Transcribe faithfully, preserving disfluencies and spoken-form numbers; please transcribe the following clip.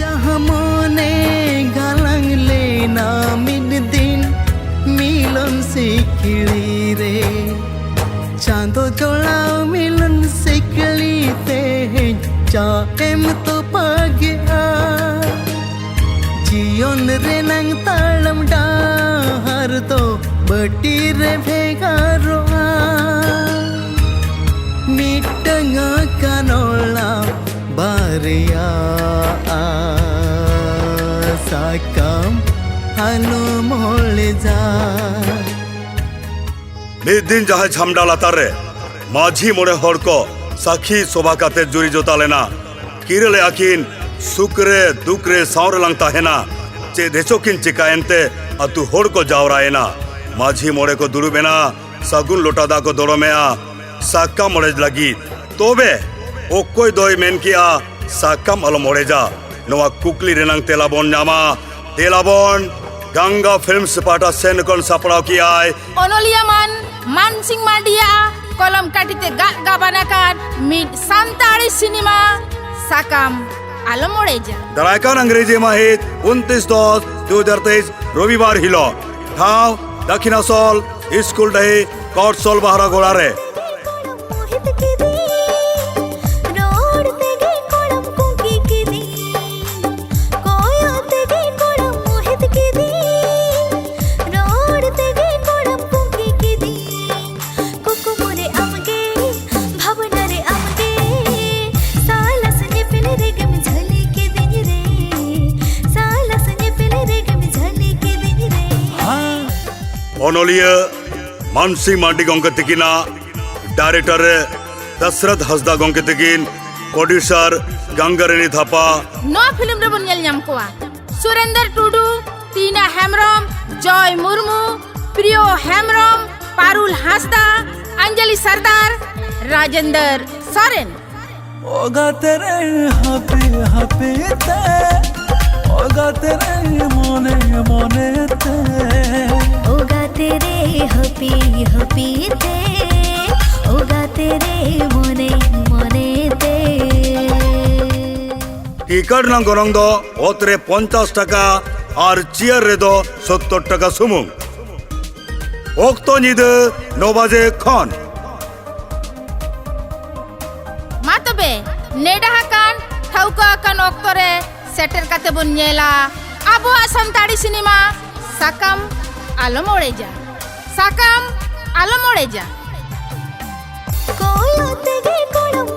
ᱡᱟᱦᱟᱸ ᱢᱚᱱᱮ ᱜᱟᱞᱟᱝ ᱞᱮᱱᱟ ᱢᱤᱫ ᱫᱤᱱ ᱢᱤᱞᱚᱱ ᱥᱤᱠᱲᱤ ᱨᱮ, ᱪᱟᱸᱫᱚ ᱡᱚᱲᱟᱣ ᱢᱤᱞᱚᱱ ᱥᱤᱠᱲᱤ ᱛᱮᱦᱮᱧ ᱪᱟ ᱮᱢ ᱛᱚᱯᱟᱜᱮᱜᱼᱟ᱾ ᱡᱤᱭᱚᱱ ᱨᱮᱱᱟᱝ ᱛᱟᱲᱟᱢ ᱰᱟᱦᱟᱨ ᱫᱚ ᱵᱟᱹᱴᱤ ᱨᱮ ᱵᱷᱮᱜᱟᱨᱚᱜᱼᱟ᱾ ᱢᱤᱫᱴᱟᱝ ᱟᱠᱟᱱ ᱚᱲᱟᱜ ᱵᱟᱨᱭᱟ ᱥᱟᱠᱟᱢ ᱟᱞᱚᱢ ᱚᱲᱮᱡᱟ᱾ ᱢᱤᱫ ᱫᱤᱱ ᱡᱟᱦᱟᱸᱭ ᱡᱷᱟᱢᱰᱟ ᱞᱟᱛᱟᱨ ᱨᱮ ᱢᱟᱹᱡᱷᱤ ᱢᱚᱬᱮ ᱦᱚᱲ ᱠᱚ ᱥᱟᱹᱠᱷᱤ ᱥᱚᱵᱷᱟ ᱠᱟᱛᱮ ᱡᱩᱨᱤ ᱡᱚᱛᱟ ᱞᱮᱱᱟ᱾ ᱠᱤᱨᱟᱹ ᱞᱮᱜᱼᱟ ᱠᱤᱱ, ᱥᱩᱠ ᱨᱮ ᱫᱩᱠ ᱨᱮ ᱥᱟᱶ ᱨᱮᱞᱟᱝ ᱛᱟᱦᱮᱱᱟ᱾ ᱪᱮᱫ ᱦᱚᱪᱚ ᱠᱤᱱ ᱪᱤᱠᱟᱹᱭᱮᱱ ᱛᱮ ᱟᱹᱛᱩ ᱦᱚᱲ ᱠᱚ ᱡᱟᱣᱨᱟᱭᱮᱱᱟ᱾ ᱢᱟᱹᱡᱷᱤ ᱢᱚᱬᱮ ᱠᱚ ᱫᱩᱲᱩᱵ ᱮᱱᱟ, ᱥᱟᱹᱜᱩᱱ ᱞᱚᱴᱟ ᱫᱟᱜ ᱠᱚ ᱫᱚᱲᱚᱢᱮᱜᱼᱟ ᱥᱟᱠᱟᱢ ᱚᱲᱮᱡ ᱞᱟᱹᱜᱤᱫ᱾ ᱛᱚᱵᱮ ᱚᱠᱚᱭ ᱫᱚᱭ ᱢᱮᱱ ᱠᱮᱜᱼᱟ ᱥᱟᱠᱟᱢ ᱟᱞᱚᱢ ᱚᱲᱮᱡᱟ? ᱱᱚᱣᱟ ᱠᱩᱠᱞᱤ ᱨᱮᱱᱟᱝ ᱛᱮᱞᱟ ᱵᱚᱱ ᱧᱟᱢᱟ᱾ ᱛᱮᱞᱟ ᱵᱚᱱ ᱜᱟᱝᱜᱟ ᱯᱷᱤᱞᱢᱥ ᱯᱟᱦᱴᱟ ᱥᱮᱱ ᱠᱷᱚᱱ ᱥᱟᱯᱲᱟᱣ ᱠᱮᱜᱼᱟᱭ ᱚᱱᱚᱞᱤᱭᱟᱹ ᱢᱟᱱ ᱢᱟᱱ ᱥᱤᱝ ᱢᱟᱨᱰᱤᱭᱟᱜ ᱠᱚᱞᱚᱢ ᱠᱟᱹᱴᱤ ᱛᱮ ᱜᱟᱜ ᱜᱟᱵᱟᱱ ᱟᱠᱟᱱ ᱢᱤᱫ ᱥᱟᱱᱛᱟᱲᱤ ᱥᱤᱱᱮᱢᱟ ᱥᱟᱠᱟᱢ ᱟᱞᱚᱢ ᱚᱲᱮᱡᱟ᱾ ᱫᱟᱨᱟᱭ ᱠᱟᱱ ᱤᱝᱨᱮᱡᱤ ᱢᱟᱹᱦᱤᱛ ᱩᱱᱛᱤᱥ ᱫᱚᱥ ᱫᱩ ᱦᱟᱡᱟᱨ ᱛᱮᱭᱤᱥ ᱨᱚᱵᱤᱵᱟᱨ ᱦᱤᱞᱳᱜ, ᱴᱷᱟᱶ ᱫᱟᱠᱷᱤᱱᱟᱥᱚᱞ ᱥᱠᱩᱞ ᱰᱟᱹᱦᱤ ᱠᱚᱴᱥᱚᱞ ᱵᱟᱦᱨᱟ ᱜᱚᱲᱟ ᱨᱮ᱾ ᱨᱚᱲ ᱛᱮᱜᱮ ᱠᱚᱲᱟᱢ ᱠᱩᱝᱠᱤ ᱠᱤᱫᱤᱧ, ᱠᱚᱭᱚᱜ ᱛᱮᱜᱮ ᱠᱚᱲᱟᱢ ᱢᱩᱦᱤᱛ ᱠᱤᱫᱤᱧ, ᱨᱚᱲ ᱛᱮᱜᱮ ᱠᱚᱲᱟᱢ ᱠᱩᱝᱠᱤ ᱠᱤᱫᱤᱧ᱾ ᱠᱩᱠᱢᱩ ᱨᱮ ᱟᱢᱜᱮ, ᱵᱷᱟᱵᱽᱱᱟ ᱨᱮ ᱟᱢᱜᱮ, ᱥᱟᱞᱟᱥ ᱧᱮᱯᱮᱞ ᱨᱮᱜᱮᱢ ᱡᱷᱟᱹᱞᱤ ᱠᱤᱫᱤᱧ ᱨᱮ, ᱥᱟᱞᱟᱥ ᱧᱮᱯᱮᱞ ᱨᱮᱜᱮᱢ ᱡᱷᱟᱹᱞᱤ ᱠᱤᱫᱤᱧ ᱨᱮ᱾ ᱚᱱᱚᱞᱤᱭᱟᱹ ᱢᱟᱱᱥᱤᱝ ᱢᱟᱨᱰᱤ ᱜᱚᱢᱠᱮ ᱛᱤᱠᱤᱱᱟᱜ ᱰᱟᱭᱨᱮᱠᱴᱚᱨ ᱨᱮ ᱫᱟᱥᱨᱚᱛᱷ ᱦᱟᱸᱥᱫᱟ ᱜᱚᱢᱠᱮ ᱛᱤᱠᱤᱱ, ᱯᱨᱚᱰᱭᱩᱥᱟᱨ ᱜᱟᱝᱜᱟᱨᱟᱱᱤ ᱛᱷᱟᱯᱟ᱾ ᱱᱚᱣᱟ ᱯᱷᱤᱞᱢ ᱨᱮᱵᱚᱱ ᱧᱮᱞ ᱧᱟᱢ ᱠᱚᱣᱟ ᱥᱩᱨᱮᱱᱫᱨ ᱴᱩᱰᱩ, ᱴᱤᱱᱟ ᱦᱮᱢᱵᱨᱚᱢ, ᱡᱚᱭ ᱢᱩᱨᱢᱩ, ᱯᱨᱤᱭᱚ ᱦᱮᱢᱵᱨᱚᱢ, ᱯᱟᱨᱩᱞ ᱦᱟᱸᱥᱫᱟ, ᱚᱧᱡᱚᱞᱤ ᱥᱚᱨᱫᱟᱨ, ᱨᱟᱡᱮᱱᱫᱨ ᱥᱚᱨᱮᱱ᱾ ᱚᱜᱟᱛᱮ ᱨᱮ ᱦᱟᱯᱮ ᱦᱟᱯᱮ ᱛᱮ, ᱚᱜᱟᱛᱮ ᱨᱮ ᱢᱚᱱᱮ ᱢᱚᱱᱮ ᱛᱮ, ᱚᱜᱟᱛᱮ ᱨᱮ ᱦᱟᱯᱮ ᱦᱟᱯᱮ ᱛᱮ, ᱚᱜᱟᱛᱮ ᱨᱮ ᱢᱚᱱᱮ ᱢᱚᱱᱮ ᱛᱮ᱾ ᱴᱤ ᱴᱤᱠᱤᱴ ᱨᱮᱱᱟᱜ ᱜᱚᱱᱚᱝ ᱫᱚ ᱚᱛ ᱨᱮ ᱯᱚᱧᱪᱟᱥ ᱴᱟᱠᱟ ᱟᱨ ᱪᱮᱭᱟᱨ ᱨᱮᱫᱚ ᱥᱚᱛᱛᱚᱨ ᱴᱟᱠᱟ ᱥᱩᱢᱩᱝ᱾ ᱚᱠᱛᱚ ᱧᱤᱫᱟᱹ ᱱᱚ ᱵᱟᱡᱮ ᱠᱷᱚᱱ᱾ ᱢᱟ ᱛᱚᱵᱮ, ᱱᱮᱰᱟ ᱟᱠᱟᱱ ᱴᱷᱟᱹᱣᱠᱟᱹ ᱟᱠᱟᱱ ᱚᱠᱛᱚ ᱨᱮ ᱥᱮᱴᱮᱨ ᱠᱟᱛᱮ ᱵᱚᱱ ᱧᱮᱞᱟ ᱟᱵᱚᱣᱟᱜ ᱥᱟᱱᱛᱟᱲᱤ ᱥᱤᱱᱮᱢᱟ ᱥᱟᱠᱟᱢ ᱟᱞᱚᱢ ᱚᱲᱮᱡᱟ, ᱥᱟᱠᱟᱢ ᱟᱞᱚᱢ ᱚᱲᱮᱡᱟ᱾ ᱠᱚᱭᱚᱜ ᱛᱮᱜᱮ ᱜᱚᱲᱚᱢ